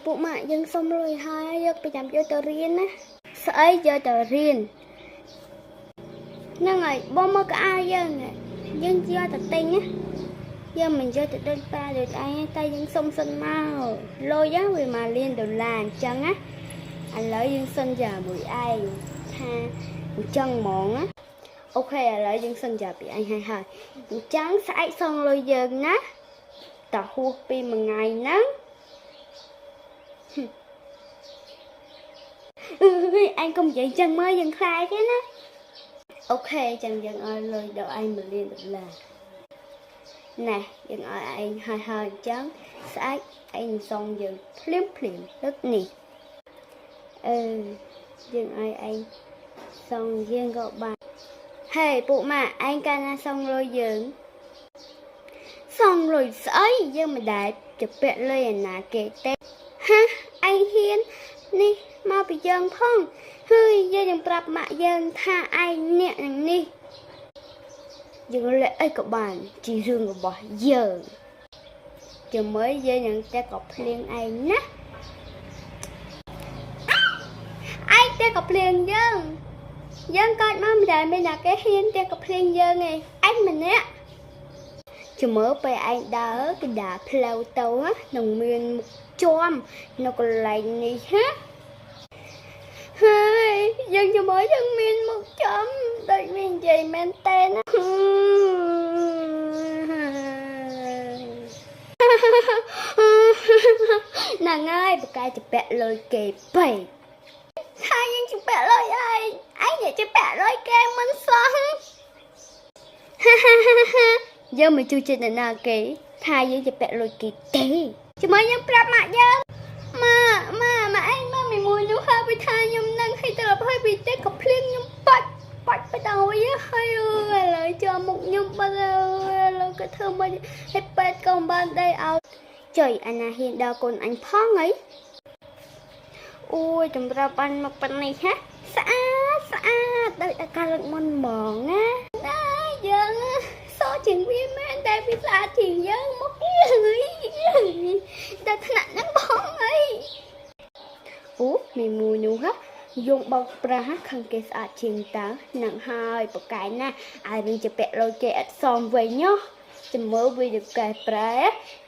ពួកម៉ាក់យើងសុំលុយហើយយកប្រចាំយកទៅរៀនណាស្អីយកទៅរៀនហ្នឹងហើយបងមកកៅអៅយើងយើងយកទៅទិញណាយើងមិនយកទៅដូចប៉ាដូចឯងតែយើងសុំសិនមកលុយហ្នឹងវាមកលានដុល្លារអញ្ចឹងណាឥឡូវយើងសន្យាមួយឯងថាអញ្ចឹងហ្មងណាOK ឥឡូវយើងសន្យាពីឯងហើយហើយអញ្ចឹងស្អែកសងលុយយើងណាតហួសពីមួយថ្ងៃហ្នឹង អើយអញកុំនិយាយចឹងមើលយើងខ្លាចទេណាOK ចឹងយើងឲ្យលុយដល់ឯង1លានដុល្លារណែយើងឲ្យឯងហើយហើយអញ្ចឹងស្អែកឯងសងយើងភ្លាមភ្លាមលើកនេះអឺយើងឲ្យឯងសងយើងក៏បានហេពួកម៉ាឯងកាលណាសងលុយយើងសងលុយស្អីយើងមិនដែលជពាក់លុយអាណាគេទេហាឯងហ៊ាននេះមកពីយើងផងហើយយើងនឹងប្រាប់ម៉ាក់យើងថាឯងអ្នកនឹងនេះយើងលាក់អីក៏បានជារឿងរបស់យើងជាមួយយើងនឹងតែក៏ភ្លៀងឯងណាឯងតែក៏ភ្លៀងយើងយើងកើតមកមិនដែលមានអ្នកគេហ៊ានតែក៏ភ្លៀងយើងឯងឯងម្នាក់ជំមើពេលឯងដើរកណ្ដាលផ្លូវទៅនឹងមានមុខជាំនៅកន្លែងនេះហាហើយយើងជាមួយយើងមានមុខចំដូចមាននិយាយមែនតើណា ហ្នឹងហើយបកែជពាក់លុយគេពេកថាយើងជពាក់លុយឯងឯងជពាក់លុយគេមិនសោះ យើងមិនជួយចិត្តអ្នកណាគេថាយើងជពាក់លុយគេទេជាមួយយើងប្រាប់ម៉ាក់យើងម៉ាម៉ាម៉ាឯងមកមីមួយនោះហើយវាថាខ្ញុំនឹងឲ្យត្រឡប់ឲ្យវាទេក៏ភ្លៀងខ្ញុំបាច់បាច់បដ ாய் ហើយឥឡូវចូលមុខខ្ញុំបាត់ហើយឥឡូវក៏ធ្វើមកឲ្យពេទ្យក៏មិនបានដែរឲ្យចុយអាណាហ៊ានដល់កូនអញផងអីអូយចម្រាប់អញមកប៉ុណ្នេះហាស្អាតស្អាតដូចតែកាលលើកមុនហ្មងណាណាយើងសជាងវាមែនតែវាស្អាតជាងយើងមកតែថ្នាក់ហ្នឹងបងអីអូមីមួយនោះហ៎យងបោកប្រាស់ខាងគេស្អាតជាងតើនឹងហើយប្រកែណាឲ្យនឹងជាពាក់លុយគេអត់សមវិញណោះចាំមើលវាទៅកែប្រែ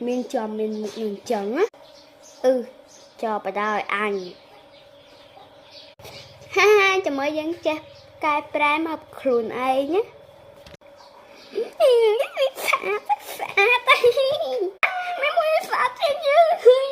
មានចំមានមុខនឹងចឹងណាអឺចោបដ ாய் អញហាហាចាំមើលយើងចេះកែប្រែមកខ្លួនឯងណាស្អាតស្អាតមីមួយស្អាតជាងយើង។